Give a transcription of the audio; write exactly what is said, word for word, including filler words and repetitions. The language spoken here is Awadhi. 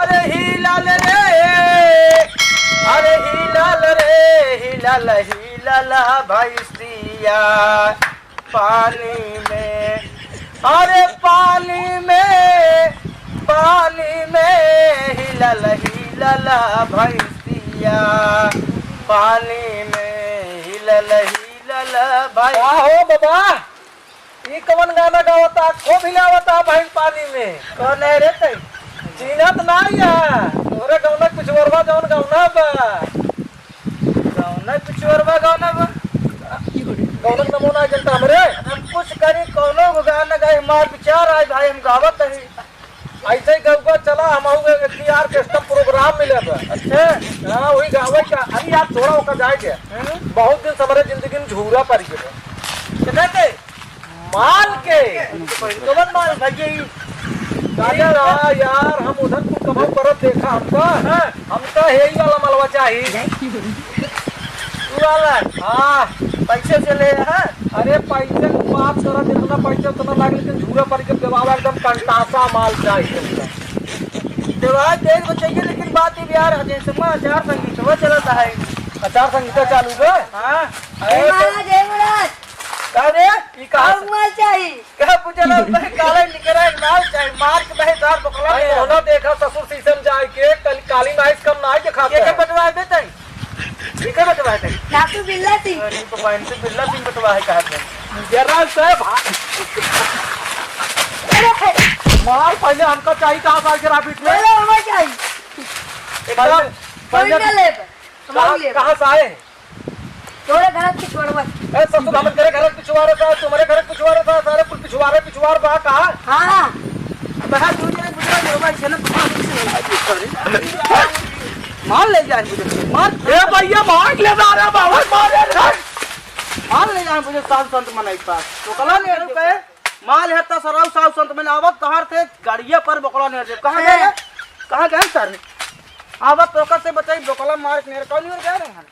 अरे हिलल रे, अरे हिलल रे, हिलल, हिलल भैंसिया पानी में, अरे पानी में, पानी में हिलल, हिलल भैंसिया पानी में, हिलल, हिलल भैंसिया। का हो बाबा? ई कवन गाना गावता? खूब हिलावता भैंस पानी में। कौन है रे तई? चिन्हत ना या। तोरे गौना पिछुअरवा जौन गौना बा। गौना पिछुअरवा गौना बा? गौना के नमूना जनता हमरे। हम कुछ करी, कौनो को गाना गाई, हमार विचार आए भाई, हम गावत हई। ऐसे ही गौवा चला, हम आऊ एक ही orchestra program मिले बा। अच्छा। हाँ, वही गावे का। अरे यार, थोड़ा ओका जाए के। हम्म। बहुत दिन से हमरे जिंदगी में झूरा पड़ गया। कितना के? माल के। कवन माल भैया ई? अरे हाँ यार, हम उधर कुल कमाऊ करत देखा हमका। हाँ। हमका हे ही वाला मलवा चाही। तू वाला? हाँ। पैसे से ले, हाँ? अरे पैसे की बात करत, इतना पैसा उतना लागे, लेकिन झूरा पर के देवावा एकदम कंटासा माल चाहिए हमका। देवावा दे बचैया, लेकिन बात ई यार, जैसे में आचार संहिता चलत है। आचार संहिता चालू बा? हाँ। अरे जय महाराज, जय महाराज। का रे? ई का और माल चाही? का पूछे ला? भाई काले निकरा एक माल चाही, मार के भाई दार बकला अरे में। होना देखा ससुर सीसम जाए के, कल काली माइस कम ना आए के खाता। ये के बटवा है बेटा? ये के बटवा है? नातू बिल्ला सिंह। अरे तो बहन से बिल्ला सिंह बटवा है कहा थे। जरा से भाई। अरे मार पहले हमका चाही कहाँ साल के राबिट में? पहले हमें चाही। एक बार पहले, कोई पहले ना ले, हम कहाँ, ले। कहाँ से आए? तोरे घर के छोड़वा। ए, ससुर, हमरे घर, घर के पिछुआरे था, तुम्हारे घर के पिछुआरे था, सारे कुल पिछुआरे, पिछुआर बा का? हाँ। बहा दू जने बुझवा जो भाई छे ना। मार ले जाए बुझे, मार। ए भैया, मार ले जा रहा बाबा, मार ले जा। मार ले जाए बुझे साधु संत मनई पास। तो कला ले रुके, माल है तो सराउ साधु संत मन आवत तोहार थे गाड़िया पर बकला नहीं रे। कहाँ गए? कहाँ गए सर? आवत तो ओकर से बचाई बकला मार के नहीं रे। कौन नहीं गए रहे हैं?